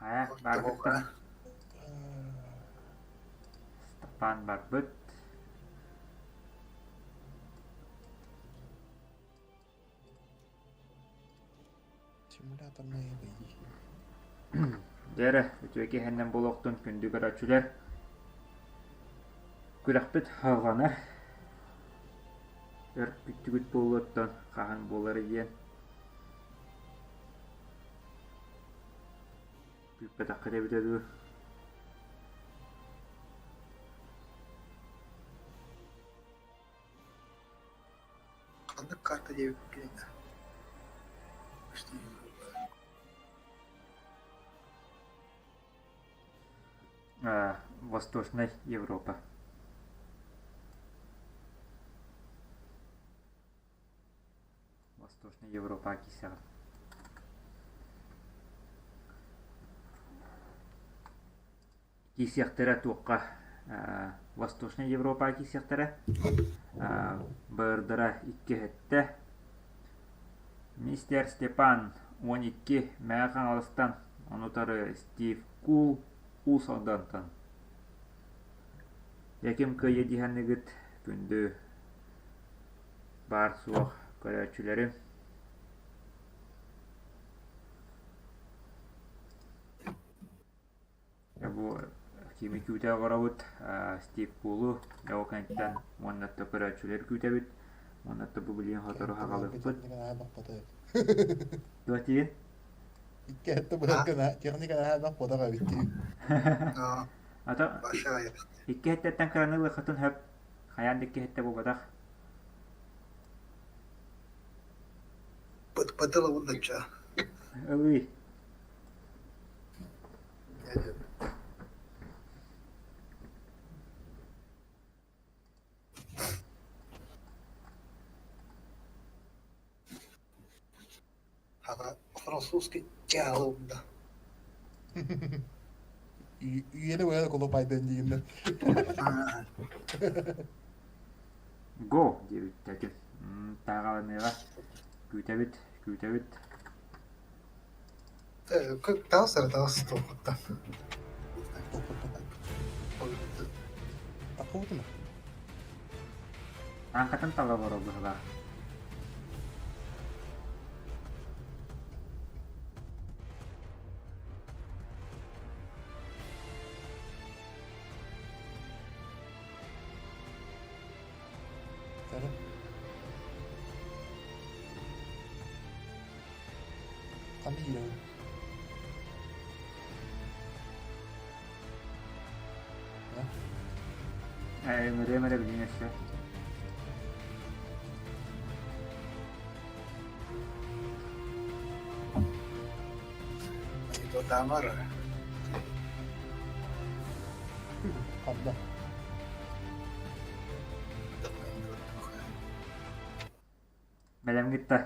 Хайа, барбыттар. Степан барбыт. Симуляторная бои. Дьэ эрэ, үтүө киэһэннэн буолуохтун күндү көрөөччүлэр. Күрэхпит салҕанар. Өр бүттүгүт буолуоттан хаһан буолары диэн Күүппэтэххит эбитэ дуу? Ханнык карта диэбиккиний да? Восточная Европа. Восточная Европа киирсэҕин. Киирсиэхтэрэ туохха Восточная Европа киирсиэхтэрэ. Бырдара икки өттө. Мистер Степан 12 Мэҥэ Хаҥаластан, ону утары Стив Кул Уус Алдантан. Яким кыайа диһаныгыт күндү баар-суох көрөөччүлэрим. Бу кими күүтэ олоробут Стив Кулу ол кэнниттэн уонна көрөөччүлэр күүтэбит уонна бу билигин сотору хаҕалыахпыт. Туох диигин? Икки өттө быһаргына техника наһаа хотох эбит дии. Ата икки өттөттөн кыраны ылыаххытын сөп. Хайаан да икки өттө буолбатах. Быдылабын Ылыы. Ага, французский дьаалылда. Үйэни бойа колопайдан диигиннэр. Го диэбиттэтим. Тааҕаланыаҕа. Күүтэбит, күүтэбит. Таҕыс эрэ таҕыс толкуттан. Такуутуна. Ааҥкатын тала олорор быһыылаах. Сары. Ханна киирэбин? Ээ, ыҥырыам эрэ билигин өссө. Дамар. Ханна? Бэлэмҥит да?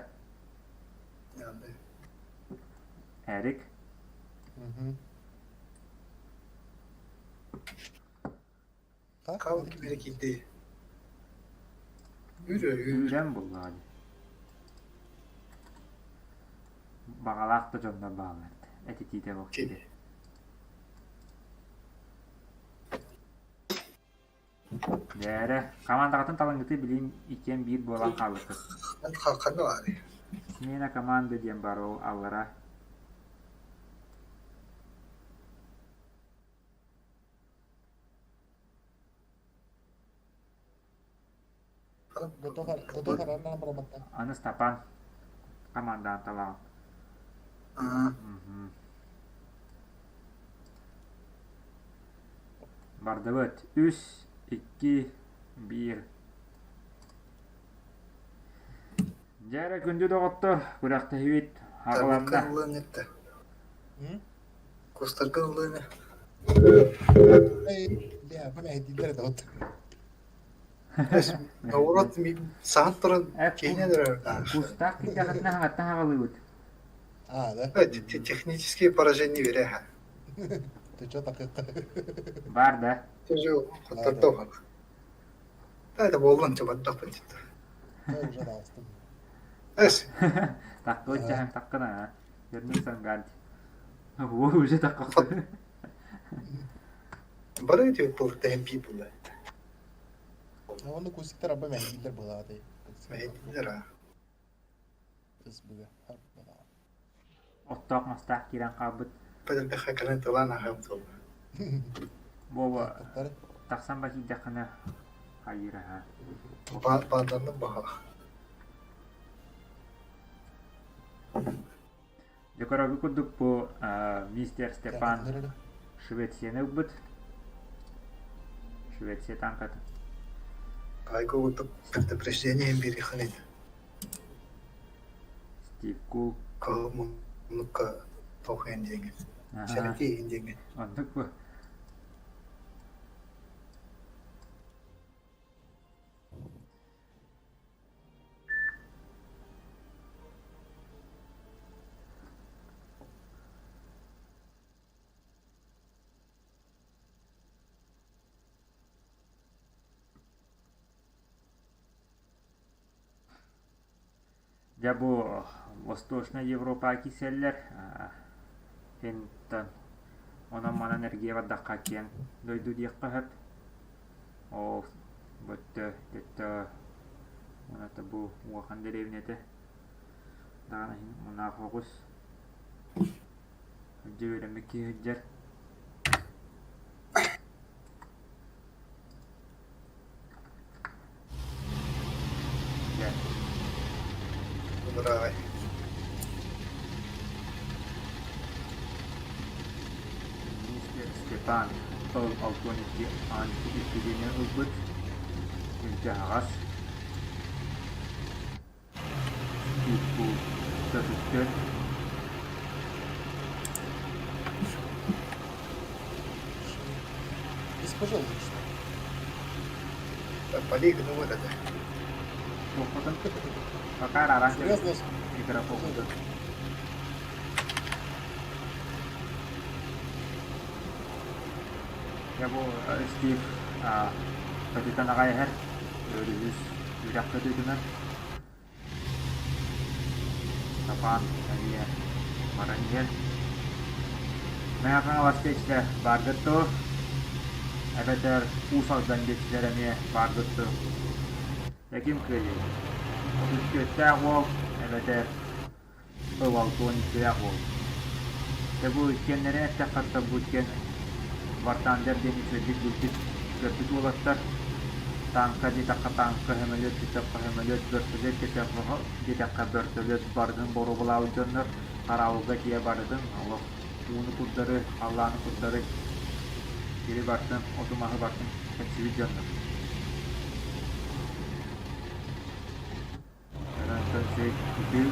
Эрик? Хал кимэрэ киирдэй? Үүрэн буллаҕа дии. Баҕалаах да дьоннор бааллар этитиитэ буох киһи. Дээрэ, хамаандаҕытын талыҥҥытый билигин иккиэн биир буолан хаалбыккыт. Ханна баарый? Смена команды диэн баар ол аллара. Аны Степан командаан талаҕын. Бардыбыт. Үс, икки, биир. Дьэ эрэ күндү доҕоттор, күрэхтэһиибит аҕаланна. Кустарга ыллыыны. Наоборот, саҥа туран киһини өлөрөр. Кустаах киирдэххитинэ хаҥаттан хаҕалыыбыт. А, да? Технические поражения вере. Ты что так Бар да? Хоттордо. Да, это буоллун чабаттахпын Уже Эс. Таккы чаһын таккына. Вернуться ганти. Уол уже таккахты. Бары үтүөт буолуктаһын биир буолла. Оны кустиктар аба мэһийдилэр буолааты. Мэһийдилэр аа. СБГ. Оттоох мастаах киирэн хаалбыт. Пэдэрбэхэ кэлэн тылаан аһыам туолла. Буоба тахсан ба киирдэххинэ хайыыр аһа. Баанданным баҕалах. Дьокорогу курдук бу мистер Степан Швецияны ылбыт. Швеция танкатын. Айга курдук предупреждение биэриэххин Стив Кул. Муннукка тоһуйан диэҥҥин. Сэрэтии диэҥҥин. Оннук бу. Дьэ бу Восточнай Европа киирсэллэр Финтан онон-манан эргийэ бардахха киэҥ дойду диэххэ сөп. Ол бөттө төттө уонна бу улахан дэриэбинэтэ даҕаны иһин мунаах оҕус дьэ үөрэммит киһи сылдьар. Дьэ. Быраҕай. Министр Степан Ыл Алтоники антиэпидемия ылбыт илдьэ аһаҕас Тииппу көтүттэр Беспожалуйста. Пали гынабыт этэ. Туохпутун пока арааран Серьезно? микрофонун. Дьэ бу Стив көтүтэн аҕай иһэр өрүһүс үрэх көтүүтүнэн Сапаан эмиэ баран иһэр. Мэҥэ Хаҥалас диэччилэр бааргыт дуо? Эбэтэр Уус Алдан диэччилэр эмиэ бааргыт дуо? Дьэ ким кыайыай? 34-тээх уол эбэтэр Ыл 62-лээх уол. Дьэ бу иккиэннэрин эттэххэ бу иккиэн Вартандер диэн үчүгэйдик билбит, көрбүт уолаттар. Тааҥка диэтэххэ тааҥка, сөмөлүөт диэтэххэ сөмөлүөт, бөртөлүөт диэтэххэ бөртөлүөт барытын боруобалаабыт дьоннор хараабылга тиийэ барытын олох ууну курдары, халлааны курдары сири барытын, оту-маһы барытын кэпсибит дьоннор. Онтон үчүгэй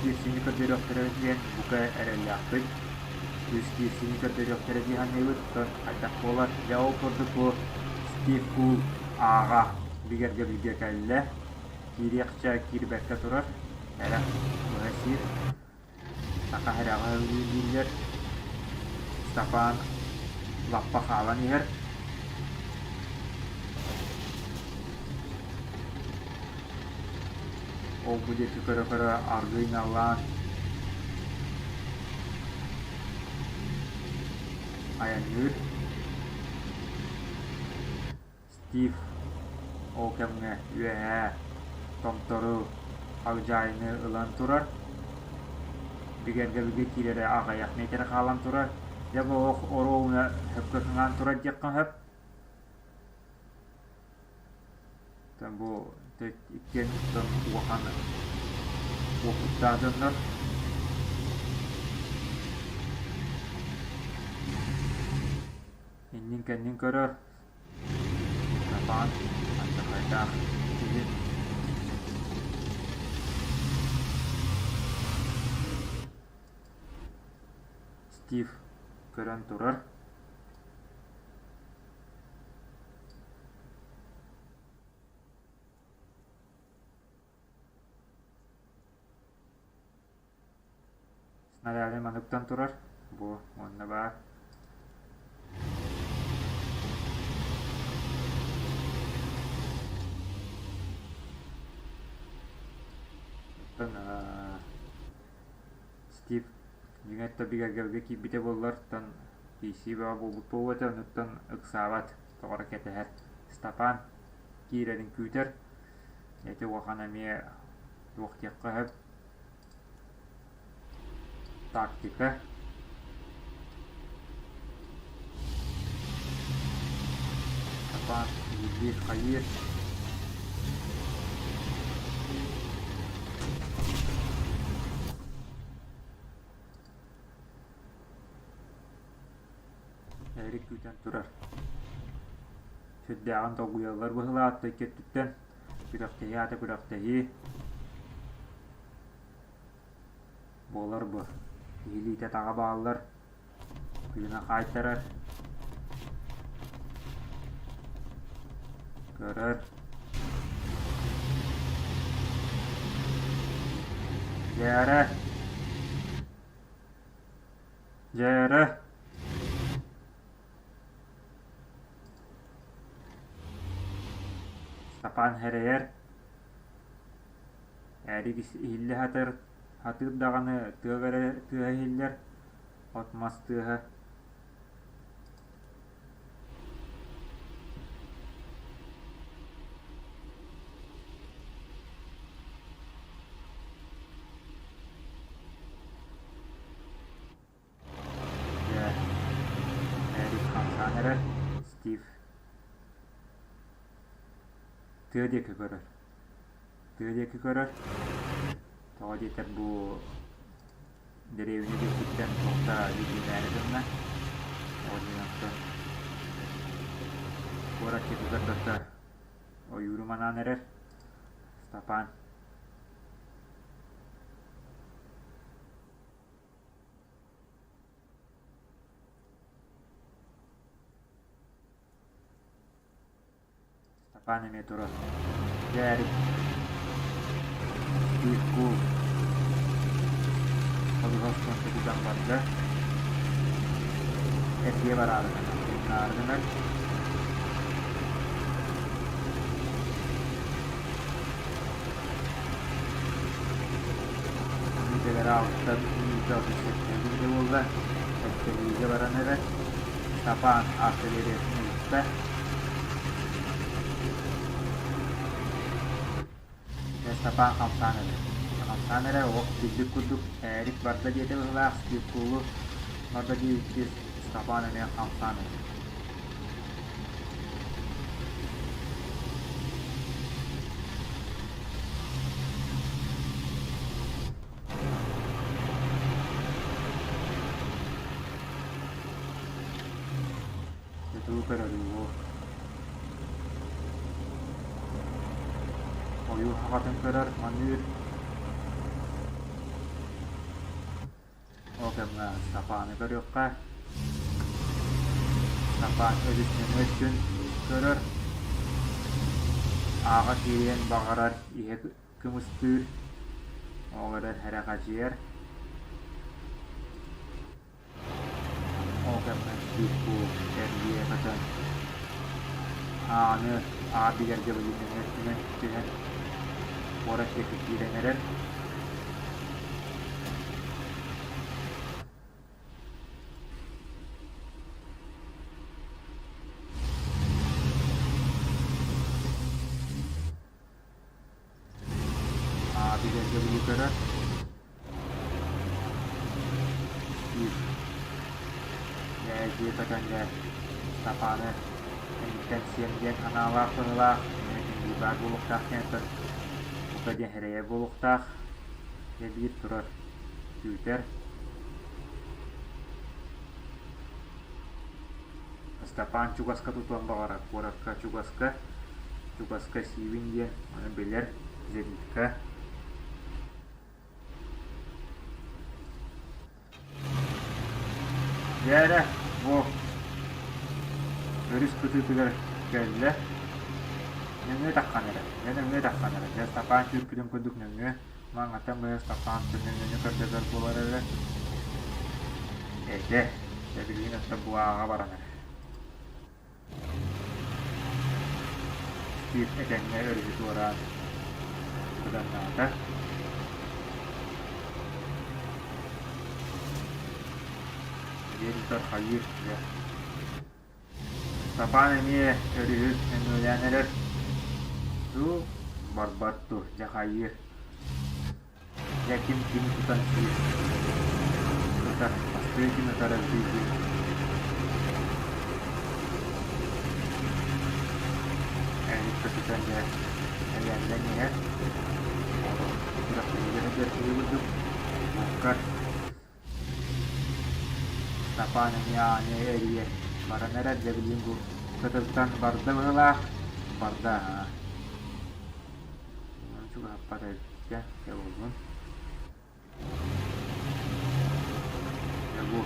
киирсиини көрдөрүөхтэрэ диэн бука эрэллээхпит. Үс киирсиини көрдөрүөхтэрэ дии саныыбыт. Оттон хайдах буолар? Дьэ ол курдук бу Стив Кул ааҕа бигэргэбилгэ кэллэ. Киириэхчэ киирбэккэ турар. Эрэх быһа сиир. Саха эрэҕэ өлүүлүүллэр. Степан лаппа хаалан иһэр. Ол-бу диэки көрө-көрө аргыый наллаан айанныыр. Стив ол кэмҥэ үөһээ томтору халдьаайыны ылан турар, бигэргэбилгэ киирэрэ аҕыйах миэтэрэ хаалан турар. Дьэ бу олох оруобуна сөпкө кыҥаан турар диэххэ сөп. Бу иккиэн улахан уопуттаах дьоннор. Иннин-кэннин көрөр, Степан алдьархайдаах киһи. Стив көрөн турар. Снаряды манныктан турар. Бу уонна баар. Оттон Стив Дьиҥэр да бигэргэлгэ киирбитэ буоллар, оттон киирсии бөҕө буолбут буолуо этэ, оннуттан ыксаабат, тоҕо эрэ кэтэһэр. Степан киирэрин күүтэр. Ити улахан эмиэ туох диэххэ сөп тактика. Степан иһиллиир хайыыр. Эрик күүтэн турар. Сүрдээҕин долгуйаллар быһыылаах икки өттүттэн күрэхтэһии аата күрэхтэһии буолар бу. Киһилиитэ таҕа бааллар, тыына хаайтарар. Көрөр. Дьээрэ. Дьээрэ. Степан эрэйэр. Эрик иһиллэ сатар, сатыыр даҕаны тыа эрэ тыаһа иһиллэр, от-мас тыаһа. Дьэ, Эрик хамсаан эрэр, Стив тыа диэки көрөр. Тыа диэки көрөр. Тоҕо диэтэр бу дэриэбинэ диэкиттэн туох да илдьимээри гынна. Ол иһин онтон куорат диэки көрбөккө ойууру манаан эрэр. Степан Степан эмиэ турар. Дьээрик. Стив Кул. Холуһастан көтүтэн барда. Эргийэ бараары гынар. Наары гынар. Мүнүүтэлэр ааҕыттан мүнүүтэ 37 мүнүүтэ буолла. Сэттэлиигэ баран эрэр. Степан артиллериятын ыытта. Дьэ Степан хамсаан эрэр. Хамсаан эрэр олох билбит курдук Эрик барда диэтэ быһыылаах Стивкулу барда диэбиттии Степан эмиэ хамсаан эрэр. Дьэ тугу көрөрүй уол? Ойуу хаҕатын көрөр, маныыр. Ол кэмҥэ Степаны көрүөххэ. Степан өрүс нөҥүө өттүн көрөр. Ааҕа киириэн баҕарар иһэ кымыстыыр. Ол эрэн сэрэхэчийэр. Ол кэмҥэ Стивку эргийэ көтөн ааны аа билэргэ билиннэҥҥэ өттүнэн түһэн куорат диэки киирэн эрэр. Аа билэргэ били көрөр. Стив дьээ көтөн дьэ Степаны кэнниттэн сиэн диэн санаалаах быһыылаах эмиэ баар буолуохтаах диэн бука диэн эрэйэ буолуохтаах дьэ биир турар күүтэр Степан чугаска тутуон баҕарар куоракка чугаска чугаска сиибин диэн ону билэр зенитка Дьэ эрэ, бу өрүс кытыытыгар кэллэ. Нөҥүө таххан эрэ, дьэ нөҥүө таххан эрэ. Дьэ Степан күүппүтүн курдук нөҥүө маҥаттан быһа Степан нөҥүөнү көрдөтөр буолар эрэ. Этэ, дьэ билигин оттон бу ааҕа баран эрэ. Стив этэҥҥэ өрүһү туораан быданнаата. Диэн тутар хайыыр дьэ. Ыстапаан эмиэ өрүһү нөҥүөлээн эрэр. Дуу, барбат дуу, дьэ хайыыр. Дьэ ким кими тутан сиир. Ытар, бастыы ким ытар эбитий дии. Эрик көтүтэн дьэ элээрдэн иһэр. Күрэхтэһиигэ сылдьар киһи курдук. Буоккар Степан эмиэ аанньа эрийэн баран эрэр, дьэ билигин бу кытылтан барда быһыылаах, барда аа чугаһаппат эбиккэ, дьэ буоллун. Дьэ бу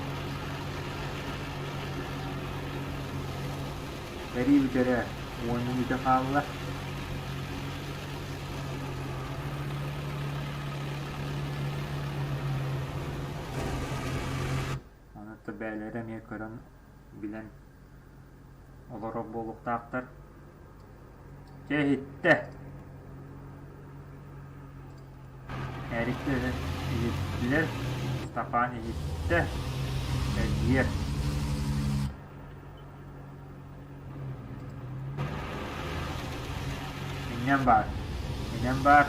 сэрии бүтэрэ 10 мүнүүтэ хаалла. Ону бээлэрэ эмиэ көрөн, билэн олорор буолуохтаахтар. Чэ иһиттэ. Эрик иһиттилэр, Степан иһиттэ, эргийэр. Инньэн баар, инньэн баар.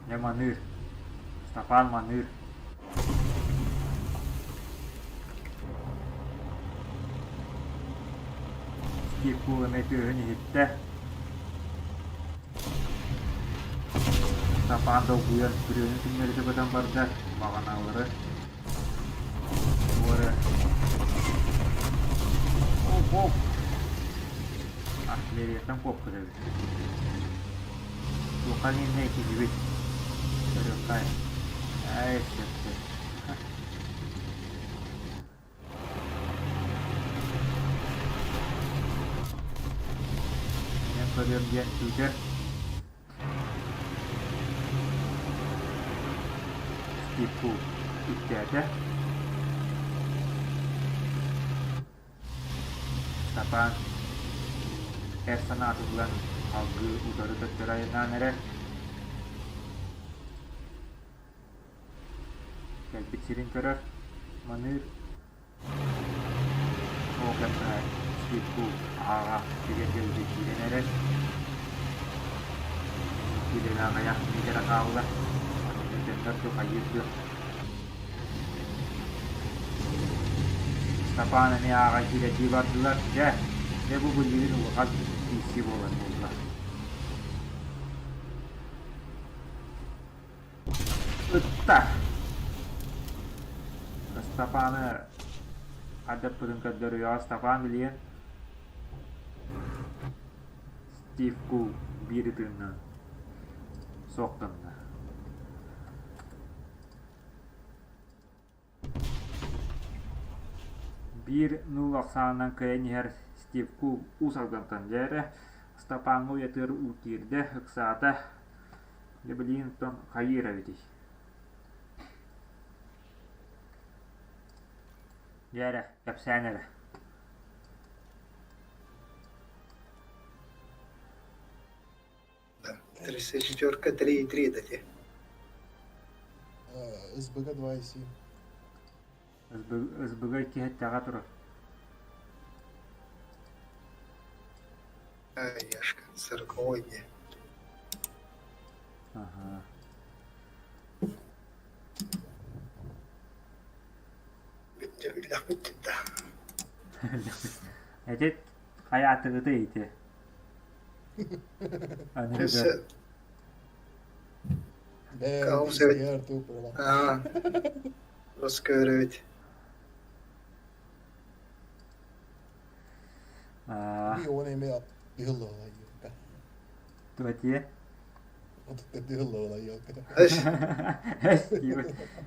Дьэ маныыр, Степан маныыр. Стив Кул эмиэ тыаһын иһиттэ. Степан долгуйан күрүөнү түҥнэритэ көтөн барда, баҕаналары Туора. Оп, оп. Артиллерияттан куоппут эбит. Туохха иннэ киһибит. Көрүөххэ. Ай, сөп, сөп. Мен көрүөм диэн күүтэр. Степу үктээтэ. Степан эр санаатын ылан салгыы утары төттөрү айаннаан эрэр. Кэлбит сирин көрөр, маныыр. Ол кэмҥэ Степу ааҕа сиргэ киирэн эрэр. Киирэн аҕыйах миэтэрэ хаалла. Дьоннор хайыыр дуо? Степан эмиэ ааҕа киирэрдии бардылар. Дьэ, дьэ бу билигин улахан киирсии буолар буолла. Ытта! Ыстапааны ардаппытын көрдөрүөҕэ Ыстапаан билиэн Стив Кул биир ытыыннан суох гынна. Биир нуул ахсаанынан кыайан иһэр Стив Кул Уус Алдантан дьэ эрэ Ыстапааҥҥа уйатыгар уу киирдэ, ыксаата. Дьэ билигин оттон хайыыр эбитий? Дьэ эрэ, кэпсээн эрэ. Да. 34 3,3 дати. СБГ 2,7. СБГ иккиһэттэҕэ турар. Яшка, сороковой день. Ага. Бүттэ да. Эти хайаатыгыты ити? Өссө Роскөрөбүт. Туатие?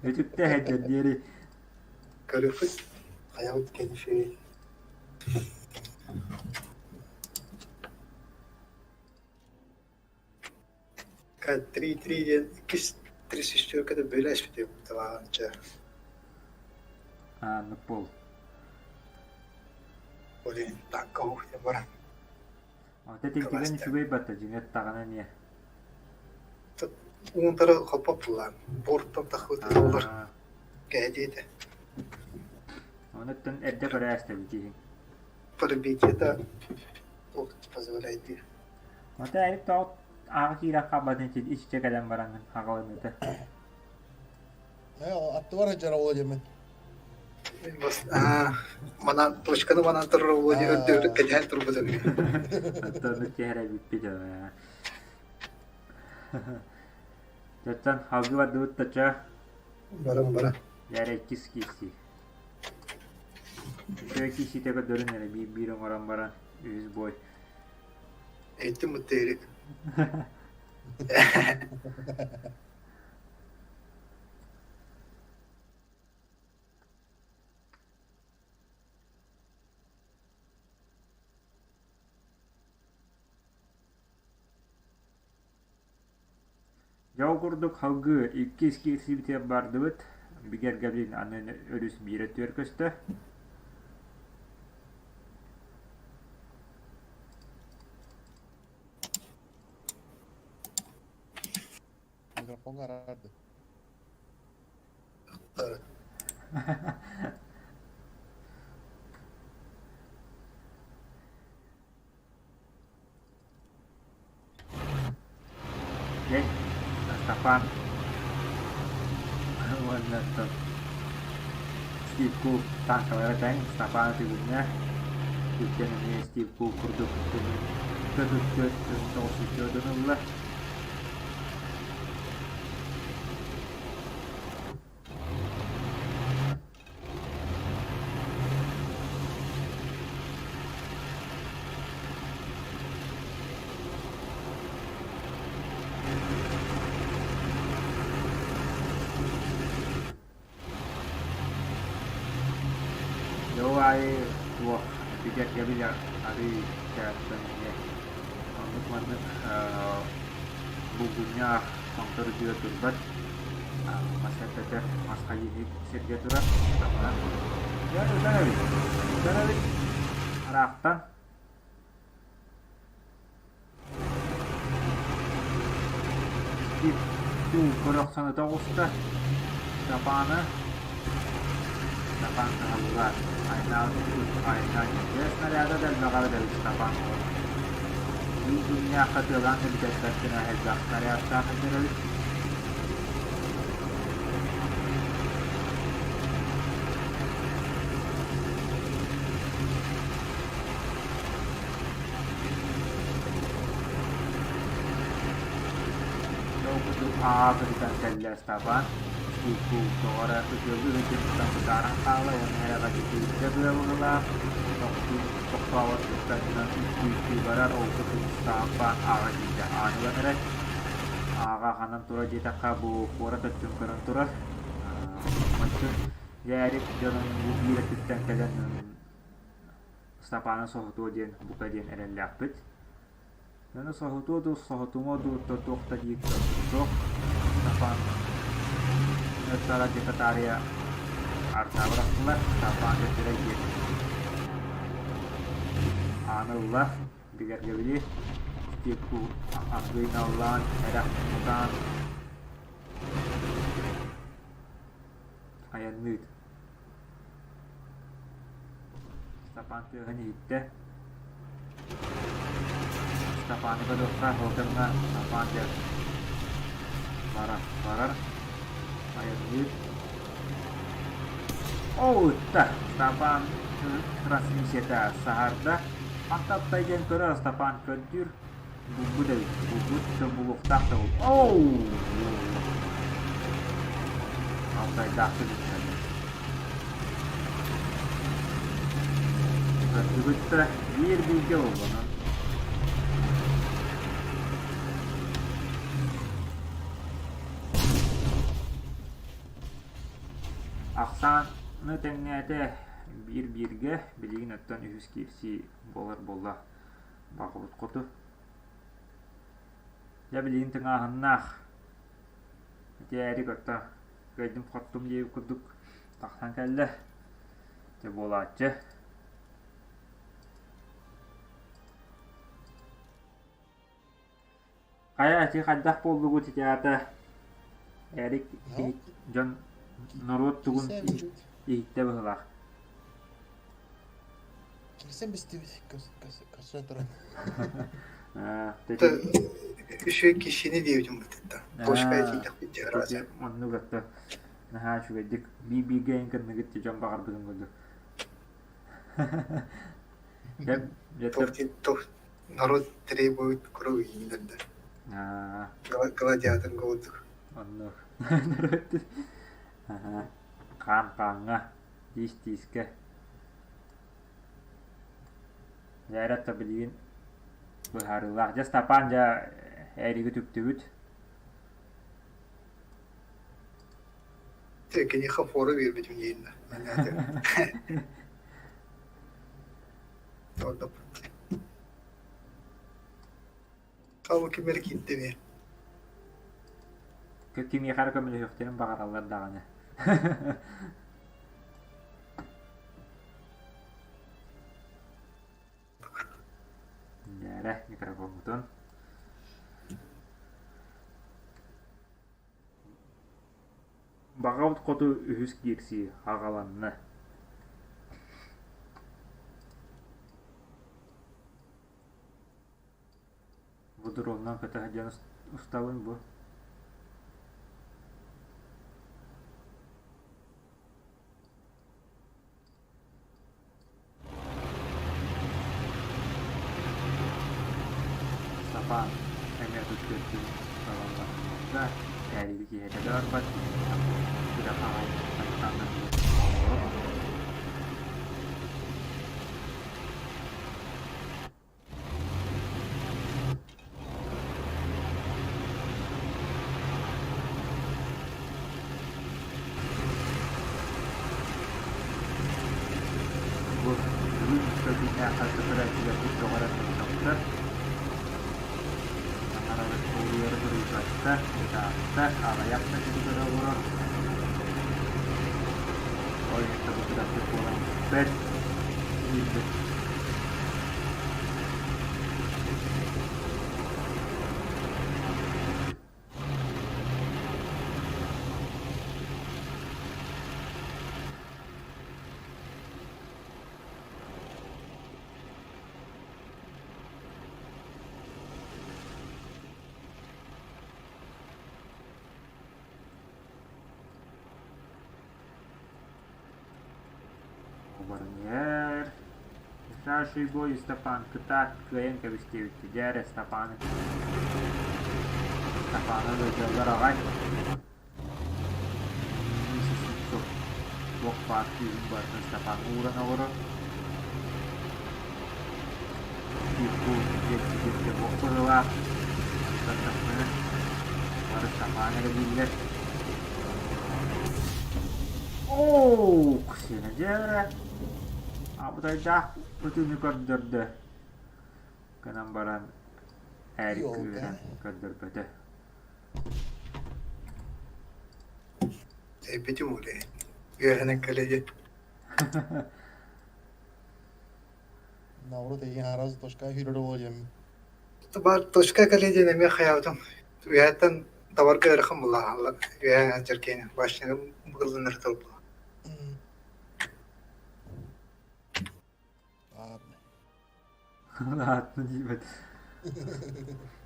Өтүктэ хэддэр диэри. Көрүөхпүт. Хайабыт кэнифи. Три-три диэн иккис 34 бөлөспүтүм табаанча. Ааннык буол. Блин, так ух баран. Ата тинтигэн үчүгэй батта дьиҥэр таҕана эмиэ. Уунтары холбоп тыллаан, буортан таххыбыт олор кэһэтиэтэ. Онуттан эрдэ көрөөстөбүт иһин. Пробитиета туох позволяет диир. Мата эрик тоҕо ааҕа киирэн хаалбатын иччэ иччэ кэлэн бараҥҥын хаҕыланыыта. Ээ, аттыбар сылдьар оҕо диэммин. Манан точканы манан турар Володя үрдүгүрүк кэтэһэн турбут эбит. Оттон түһэрэ бүппүт ээ. Оттон халгы бардыбыт тача. Баран баран. Дээрэ иккис киирсии. Үчүгэй киирсиитэ көрдөрүн эрэ биир-биир оҥорон баран үһүс бой. Эйтим буттерик. Дьэ ол курдук салгыы иккис киирсиибитигэр бардыбыт, бигэргэбилин аны өрүс биир өттүгэр көстө. Микрофоҥҥа араарды. Дьэ, Степан уонна оттон Стив Кук танкалара тэҥ Степан түгүннэ иккиэн эмиэ Стив Кук курдук 44 ылла. Дьэ ол аайы туох бигэргэбил арыы кээттэн эмиэ оннук-маннык булгунньах томтор үрдүгэр турбат мас эппэтэ мас хайыһыы сиргэ турар табанан дьэ ытар эбит ытар эбит ыраахтан көрө охсон ыта оҕуста Степаны Степан кыһаллар айнаан айнаан снаряда да элбэҕэ эбит Степан Биир күннээх хатыалаан да бүтэрбэт гына элбэх снарядтаах эбит. Ол курдук аабырытан кэллэ Степан. Тоҕо эрэ ытыалыы сылдьыбыттан бытааран хаалла уонна эрэ бачытыырга быабыгылаах тохтообот кыттарынан үктүү-үктүү барар, ол курдук Степан ааҕа киирдэ. Аан ылан эрэр. Ааҕа ханан турар диэтэххэ, бу куорат өттүн көрөн турар. Маччын Дьээрик дьонун бу биир өттүттэн кэлэн Степаны соһутуо диэн бука диэн эрэллээхпит. Дьону соһутуо дуу, соһутумуо дуу туох да диир суох. Степан Ыттара декатария артаабыр аттылар, Степан өттүрэ диэн ааны ылла, бигэргэбили Степку аргыйналлаан, эрэх мутаан айанныыр. Степан тыаһын иһиттэ. Степаны көрүөххэ, ол кэмҥэ Степан дьэ барар, барар, айанныыр. Оо, ытта! Степан трансмиссията саһарда. Хантан диэн көрөр Степан көрдүүр. Булбут эбит, булбут, булуохтаах да бул. Оу! Алтайдаахтык үктэннэ. Көрдүгүт да биир бииргэ буоллунан. Ахсааны тэҥнээтэ биир бииргэ, билигин оттон үһүс киирсии буолар буолла. Баҕабыт хоту. Дьэ билигин тыҥааһыннаах итээри кытта кыайдым-хоттум диэбит курдук тахсан кэллэ. Дьэ буолааччы. Хайа ити хайдах буоллугут ити аата Эрик No, дьон норуот тугун киирсэн бүттүбүт. иһиттэ быһыылаах. Киирсэн бистибит. Көрсөн туран. Тэти Үчүгэй киһини диэбитим бытыттан. Точка этиитэхпит дьэ Тэти оннук атта наһаа үчүгэйдик биир-бииргэ эн кынныгыт дьон баҕарбытын курдук. Народ требует крови дииллэр. Гладиатор курдук. Оннук. Хаан хааҥҥа, тиис тиискэ. Дьэ билигин быһаарыылаах. Дьэ Степан дьэ эриги түктүбүт. Киниэхэ фора биэрбитим диэннэ. Хабы ким эрэ киирдэ эмиэ. Кимиэхэ эрэ көмөлөһүөхтэрин баҕараллар даҕаны. Дьээрэ, микрофоммутун. Баҕабыт хоту үһүс киирсии аҕаланна. Бу дронунан көтө сылдьан устабын бу. Сапаан эмиэ түспүттүү талаллар ээрийбит киһи да барбат күрэх аҕай Бу бүгүн көрдүннээх көрөөччүлэрбит тоҕо эрэ мөлтөхтөр. Таҥарабыт уруйары буруйбаттар, ытааттар, аҕыйах да киһи көрө олорор. Ол иһин бу күрэхпит буолан бүппэт диирбит. Барньер Старший бой Степан кытаат кыайан кэбистиэбит дьэ эрэ Степаны Степаны ыалдьаллар аҕай Туох баар күүһүн барытын Степан ууран олорор Типпу диэки сиргэ туох быһыылаах Антон бары Степан эрэ дииллэр Оо, сиэнэ дьэ Абытайдаах ытыыны көрдөрдө гынан баран Эрик кыыһыран көрдөрбөтө. Эппитим үлэ. Үөһэнэн кэлэ диэн. Наоборот, эйигин араас точка күүрэр буолуо диэммин. Баар точка кэлэ диэн эмиэ хайаабытым. Үөһэттэн табарга ыарахан буллаҕаллар. Үөһэ сылдьар киһини башняга быгыллынар тылбыла. Ладно. Ладно диибэт.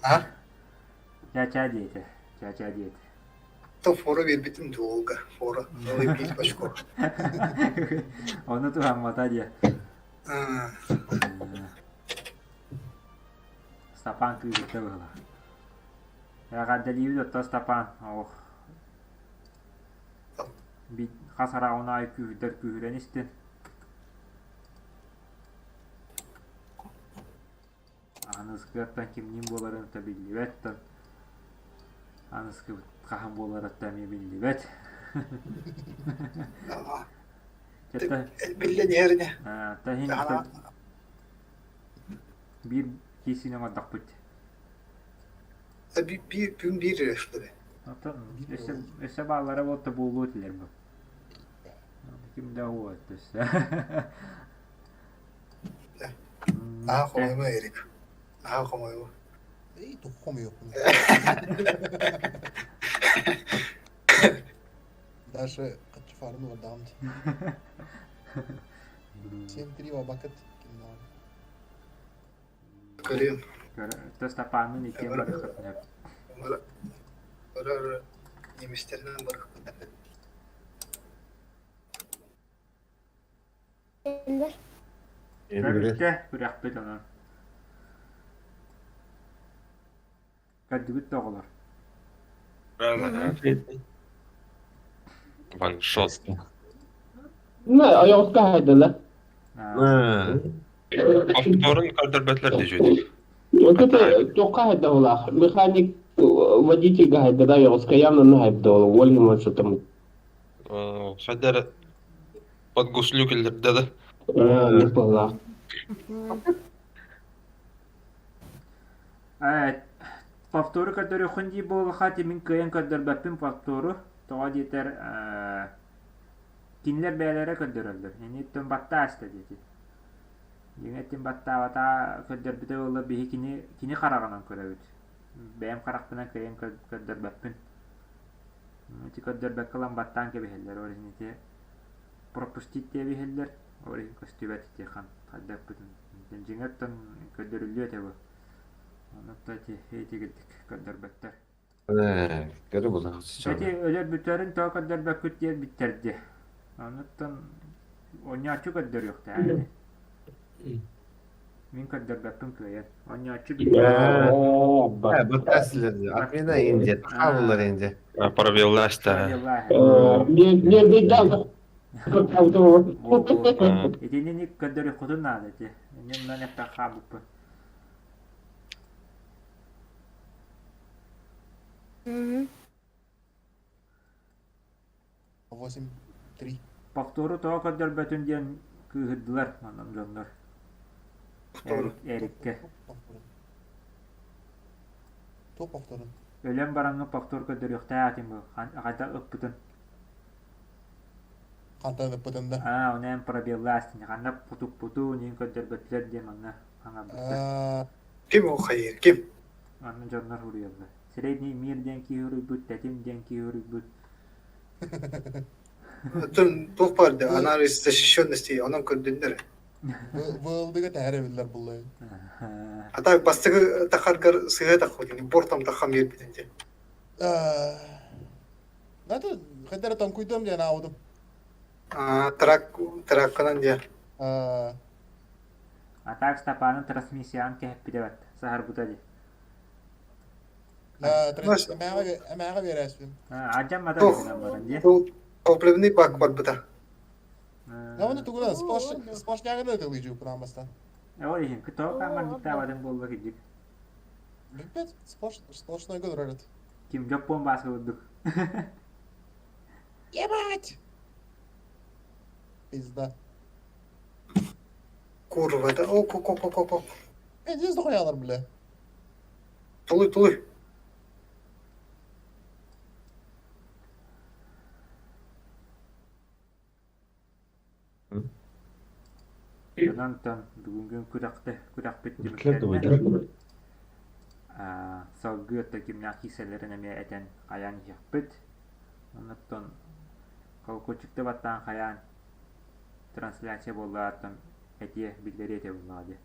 А? Ча-ча диэтэ. Ча-ча диэтэ. То фора биэрбитим долго. Фора. Целый биир очко. Ону туһаммата диэ. Стапан кыыһырда быһыылаах. Эҕэрдэлиибит оттон Стапан. Ох. Хас араҕын аайы күүһүрдэр күүһүрэн истин. Аныскыттан кимниин буоларын да биллибэт да аныскыбыт хаһан буоларыттан эмиэ биллибэт. Биллэн иһэр ини. Таһин биир киисини оҥордохпут. Биир күн биир эрэ что ли? Өссө өссө бааллара буолта буолуо этилэр бу. Ким да уот өссө. Наһаа хомойума, Эрик. Наһаа хомойума. Эй, туххом юқпун. Даже качфарын уордаҕым дии. 7-3 бакыт киннаар. Көрүөм. Тастапаанын иккиэн барыаххытын сөп. Барар немецтеринэн барыахпыт. Бүттэ күрэхпит онон. Көрдүгүт да оҕолор. Ваншот. Ну, ойоҕоско хайдылар. Повторун көрдөрбөтүлэр дии Вот это туохха хайдабылаах? Механик водительга хайдада ойоҕоско явно ну хайдабыл. Уоль что там. Хайдар под гуслю киллэрдэ да. Буоллаах. Повтору көрдөрүөххүн дии буоллахха мин кыайан көрдөрбөппүн повтору. Тоҕо диэтэр кинилэр бэйэлэрэ көрдөрөллөр. Инниттэн баттаа аста диэти. Дьиҥэ баттаабатаа көрдөрбүтэ буолла биһи кини кини хараҕынан көрөбүт. Бэйэм харахпынан кыайан көрдөрбөппүн. Ити көрдөрбөккө ылан баттаан кэбиһэллэр. Ол иһин ити пропустить диэбиһэллэр. Ол иһин көстүбэт ити хайдаппытын. Дьиҥэ оттон көрдөрүллүө этэ бу. Онон ити итигирдик көрдөрбөттөр. Көрө булан Ити өлөрбүттэрин тоҕо көрдөрбөккүт диэн биттэрди. Онуттан оонньооччу көрдөрүөхтээх ини. Мин көрдөрбөппүн кыайан. Оонньооччу билбэт. Отмена инде, хааллар инде. Пробелласта. Итинни көрдөрүөххүтүн наада ити. Иннин эппэх хаалбыппын. 8-3. Повтору тоҕо көрдөрбөтүн диэн кыыһырдылар манан дьоннор. Повтору. Эриккэ. Туох повторун? Өлөн бараҥҥа повтор көрдөрүөхтээх этим бу. Хайдах ыппытын. Хантан ыппытын да? Аа, онон пробеллаастын. Ханна туппутун, иин көрдөрбөтүлэр диэн манна хаҥарбыттар. Ким ол хайыыр? Ким? Манна дьоннор суруйаллар. Средний мир диэн киһи суруйбут, Тэтим диэн киһи суруйбут. Оттон туох баар да анализ защищенности онон көрдүннэр. Вылдыга тэһэр эбиллэр буллай. А так бастакы тахаргар сыһа таххытын, бортом таххам биэрбитин дии. Надо хайдара тоҥкуйдуом диэн аабытым. Трак тракканан диэн. А так Степанын трансмиссияҕын кэһэппитэ бат, саһарбыта дии. Эмээҕэ биэрээспин. Адьаммата баран дии. Топливный бак барбыта. Оны тугунан сплошнягын ытылыйжы пырамастан. Ол иһин кытоо камман буолла кидик. Билбет, сплошной год Ким Дьоппуон бааска курдук. Ебать! Пизда. Курва да о ко ко ко ко ко. Пиздец дохуялар, бля. Тулуй тулуй. Онон бүгүҥҥү күрэхтэ күрэхпит түмүктэннэ. Салгыы өттө кимнээх киирсэллэрин эмиэ этэн хайаан иһиэхпит. Оннуттан колокольчикты баттаан хайаан трансляция буоллааттан этиэ биллэриэ этэ буоллаҕа дии.